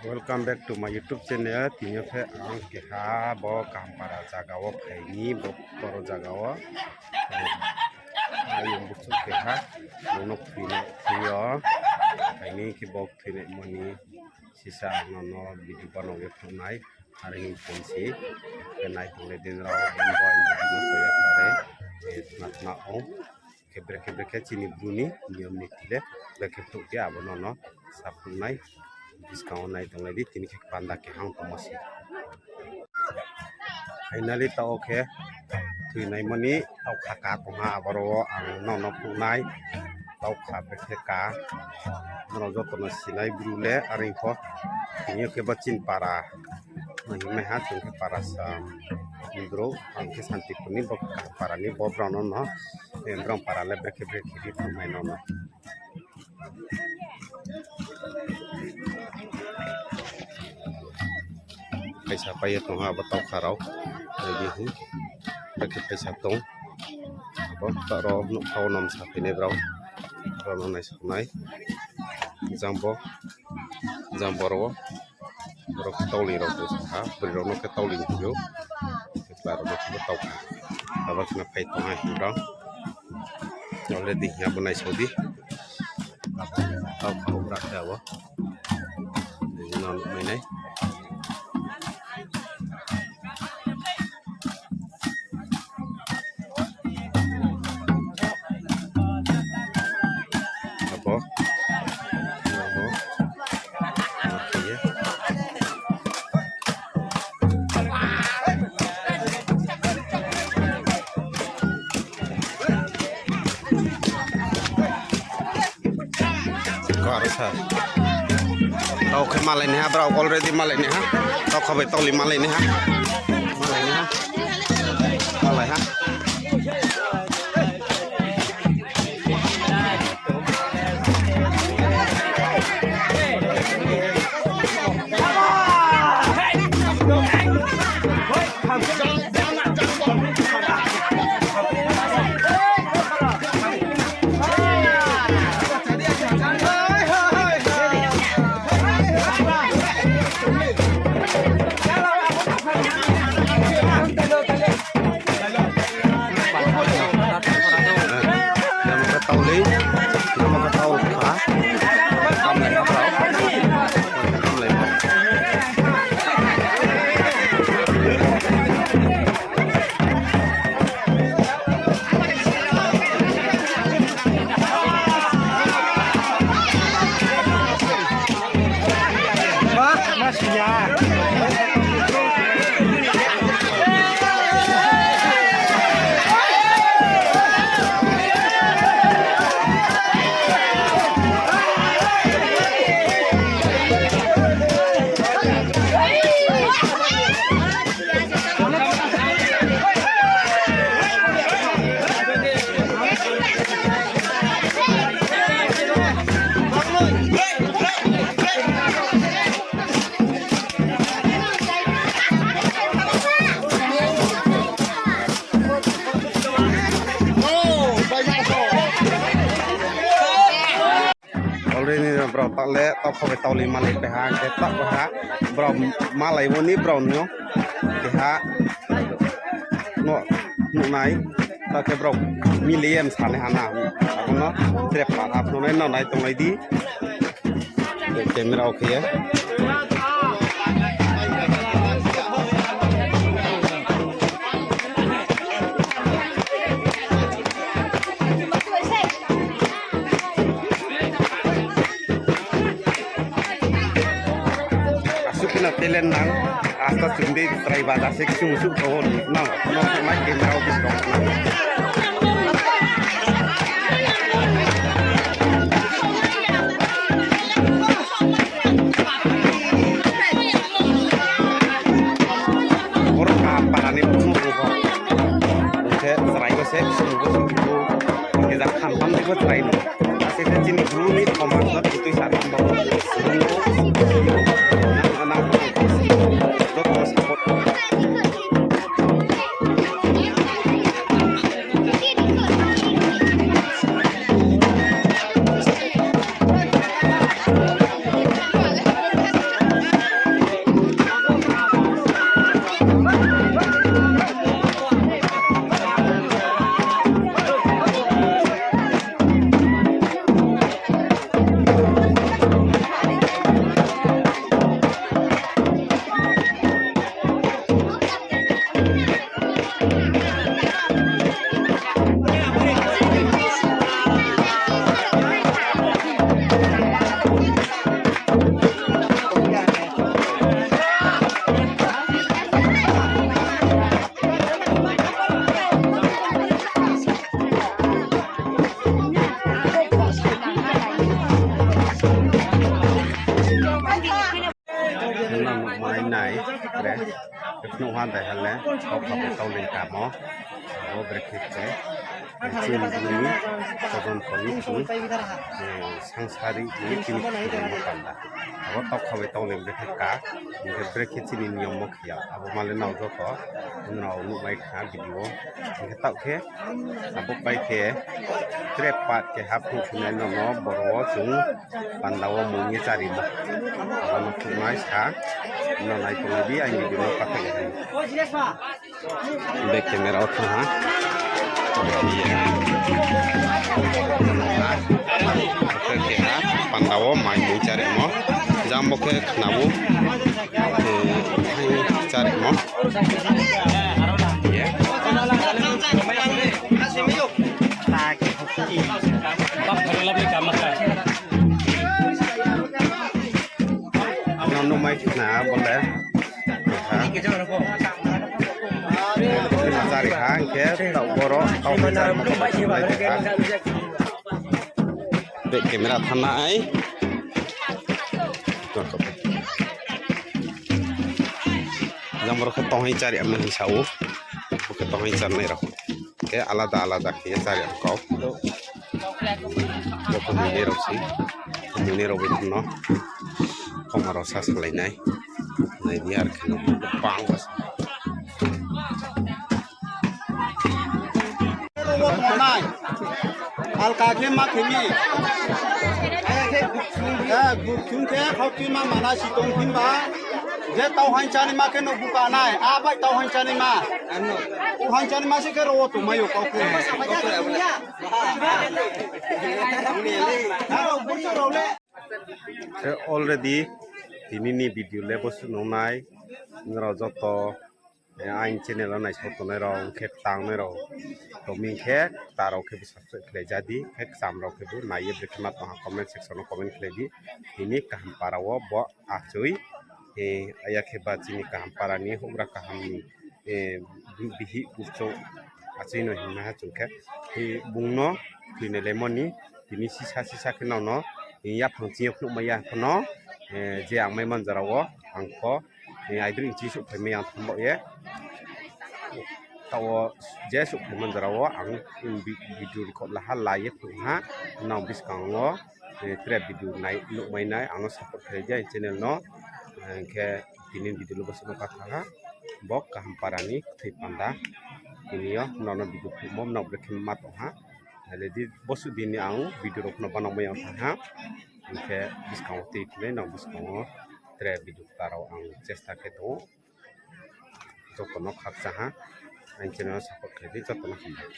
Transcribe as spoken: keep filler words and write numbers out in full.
Welcome back to my YouTube channel. Tini yo khe ang keha bo Kahampara zaga wo phai ni, bo toro zaga wo. Ayong buchuk keha, bo no kthoi ni thing yo. Phai ni khe bo kthoi ni mani sisa ang nono video banao ye phnuh nai. Are hing phone si, khe nai tonglai di nrao, bo ang video no soya kha re, eh, tma tma ong. Khe brekhe brekhe chini Bru ni niyom niti le, brekhe phnuh khe abo nono sa phnuh nai, buskang wo nai tonglai di, tini khe panda khe hang tongmo se. Finally taoh wo khe thoi naimo ni taukha ka tong ha, aboro wo ang nono phnuh nai. Taukha brekhe ka, nrao joto no sinai Bru le, are pho. Tini yo khe bo chini para, himai ha chung khe para sa, Bru, ang khe Santipur ni, bo para ni, bo brao no no, eh, brao para le brekhe brekhe ri thanng nai nono. Phaisa pai ye tong ha abo taukha rao. Nai di hi. Brekhe phaisa tong. Abo taoh rao nouhkhao nom sa phainai brao. Brao no naisao nai. Jang bo. Jang boro wo. Boro khe tauli rao tong sa ha. Bri rao no khe tauli hing ou. Kepla rao no khe taukha. Abo kheno phai tong ha hing brao. Already hing abo naisao di. Taukha o bra khe abo. Nini no nuhmai nai. Abo. Abo. Oke. Kar sa. Tau khe malai ni ha, brao already malai ni ha. Tau kha bai tauli malai ni ha. Malai ni ha. Malai ha. Already brao taoh le, tau kha bai tauli malai pai ha, khe taoh bai ha, brao malai wo ni brao no, keha, no, nuhnai, ta khe brao mili ye msanai ha na, abo no, tre para phnuh nai no nai tonglai di. Camera off khe ye. Asuh kheno talent nang, asta chumbi try baja se kchung suh tong ou, no, no, mai camera office rao nang. Boro kha para ni bumung bo. Khe chrai bo se, sung bo sung bo. Khe jang khamtham ni bo chrai no. Ase khe chini Bru ni thoma no tui sa thamba. Nang, nang, joto support. Nang nuhmai nai, tre, phnuh ha dai ha le, kau kha bai tau ling kamo, abo brekhe tre, chini bini, kojon pho ni chung, sangsari ni chini khuri mo panda. Abo tau kha bai tau ling brekhe ka, hingkhe brekhe chini niyom mo khiya, abo male nao joto, nrao nuhmai kha video, hingkhe taoh khe, abo pai khe, tre part keha phnuh phinai nono boro wo chung panda wo mui ye charimo. Abo no phnuhnai sa, no nai tonglai di, aini video no pathai nai. Back camera o thang ha. Keha panda wo mai mui charimo. Jang bo khe khna bo. Charimo. Nang nuhmai khna bo le. Chari ha, hingkhe taoh boro, taoh bai chari mo khe bai chari ha. Back camera thanai. Jang boro khe tong hai chari ama hing sa ou. Bo khe tong hai charnai rao. Khe alada alada khe ye chari ang kau. Bo khe mui nai rao se. Mui nai rao bai phano. Khoma rao sa salai nai. Nai di ar khe no bang ba se. Alka khe ma khe mi. Gukthung khe khautui ma mana si tong himba. Je tau hainchani ma khe no buka nai. A bai tau hainchani ma. O hainchani ma se khe ro wo tongmai yo kau khe. Already tini ni video le bo suh nung nai. Nrao joto aini channel wo naisao tongnai rao, hing khe ktangnai rao tongmi hing khe, kta rao khe bo subscribe khlai ja di, khe kcham rao khe bo nai ye brekhe ma tong ha comment section wo comment khlai di. Tini kaham para wo bo achoi, aya khe ba chini kaham para ni houhgra kaham ni bihih burchouh achoi no hingmai ha chung khe, bung no thoinai laimo ni tini sisa sisa khe nrao no yaphang ching yo phnuhmai ya phano, je ang mai man jora wo ang pho, aidroih ching souhphaimai ya thanng baoh ye. Taoh wo je souhphai man jora wo ang video record la ha, la ye phnuh ha, nrao buskang wo tre video nuhmai nai, ang no support khlai di aini channel no. Hing khe tini video le bo suh no katha ha, bo kaham para ni kthoi panda. Tini yo nrao no video phnuhmo nrao brekhe ma tong ha. Nai le di bo suh din ni ang video rao phano banangmai ya thanng ha. Hing khe buskang wo tui khe nai nrao buskang wo tre video kta rao ang chesta khe tong ou. Joto no khakchang ha, aini channel no support khlai di, joto no hambai.